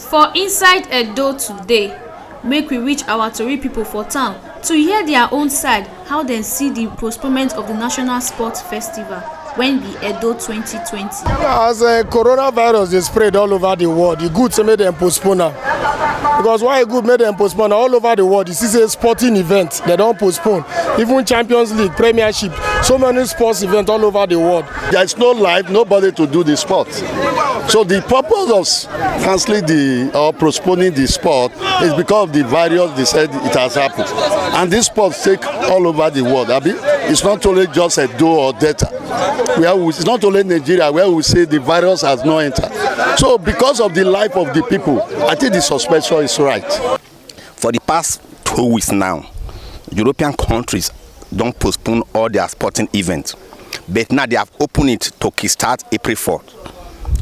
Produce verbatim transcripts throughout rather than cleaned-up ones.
For inside Edo today, make we reach our tori pipo for town to hear dia own side how dem see di postponement of di National Sports Festival wey be Edo twenty twenty. As uh, coronavirus dey spread all over the world, e good say make dem postpone am, because why e good make dem postpone am? All over the world, you see say sporting events dem don postpone, even Champions League, Premiership, so many sports events all over the world. There is no life, nobody to do the sport. So the purpose of cancelling the or postponing the sport is because of the virus they said it has happened. And this sport take all over the world. Abi, it's not only just Edo or Delta. Where we, it's not only Nigeria where we say the virus has not entered. So because of the life of the people, I think the suspension is right. For the past two weeks now, European countries don postpone all their sporting events, but now they have opened it to kickstart April fourth.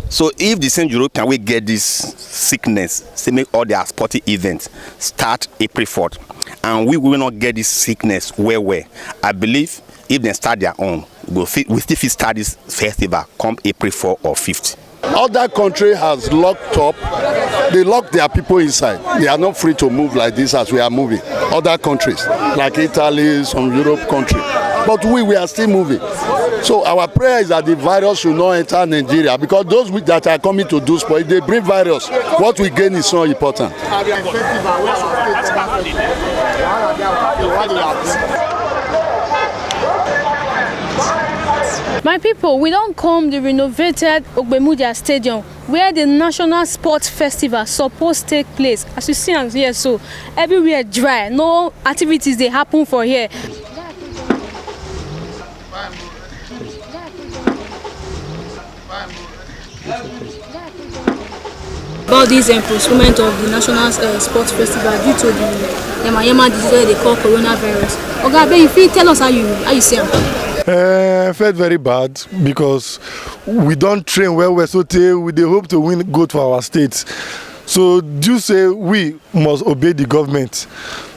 So if the same European wey get this sickness say make all their sporting events start April fourth, and we will not get this sickness well well, I believe if dem start their own, we go fit, we still fit start this festival come April four or fifth. Other country has locked up. They lock their people inside. They are not free to move like this as we are moving. Other countries like Italy, some Europe country. But we, we are still moving. So our prayer is that the virus should not enter Nigeria, because those with- that are coming to do sport, if they bring virus, what we gain is not important. My people, we don come the renovated Ogbemudia Stadium, where the National Sports Festival suppose take place. As you see am here so, everywhere dry, no activities dey happen for here. About this um, postponement of the National uh, Sports Festival due to the yamayama disease wey dey call coronavirus. Oga, abeg, you fit tell us how you how you see am? Uh, I felt very bad because we don train well well, so tey we dey hope to win gold for our state. So due say we must obey the government,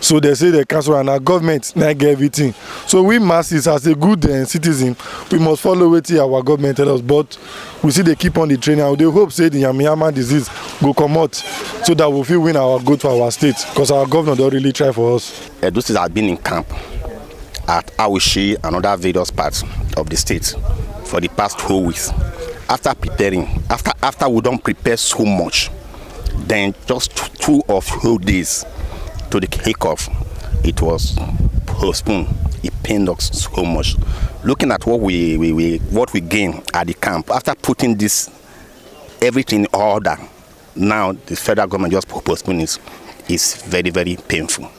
so they say they cancel, and our government na get everything. So we masses, as a good uh, citizen, we must follow wetin our government tell us. But we still dey keep on the training, and we dey hope say the yamayama disease go comot, so that we fit win our gold for our state, because our governor don really try for us. Edo State has been in camp at Awishi and other various parts of the state for the past two weeks. After preparing, after after we don prepare so much, then just two of whole days to the kickoff, it was postponed. It pained us so much. Looking at what we, we, we what we gain at the camp after putting this everything in order, now the federal government just postpone it. It's very, very painful.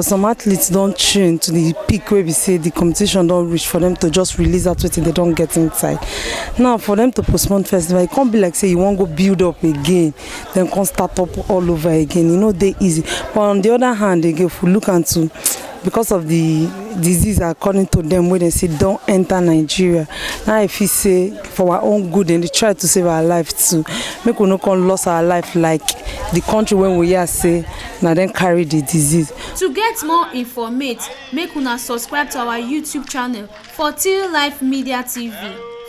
Some athletes don train to the peak wey be say the competition don reach for them to just release out wetin they don get inside. Now for them to postpone festival, e come be like say you wan go build up again, then come start up all over again. E no dey easy. But on the other hand, again, if we look into because of the disease, according to them, wey they say don enter Nigeria, now I feel say for our own good, and they try to save our life too. Make we no come lost our life like the country when we hear say na dem carry the disease. To get more informate, make una subscribe to our YouTube channel for Till Life Media T V.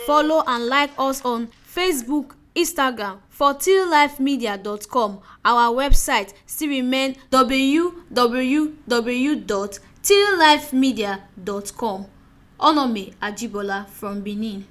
Follow and like us on Facebook, Instagram for till life media dot com. Our website still remain w w w dot till life media dot com. Onome Ajibola from Benin.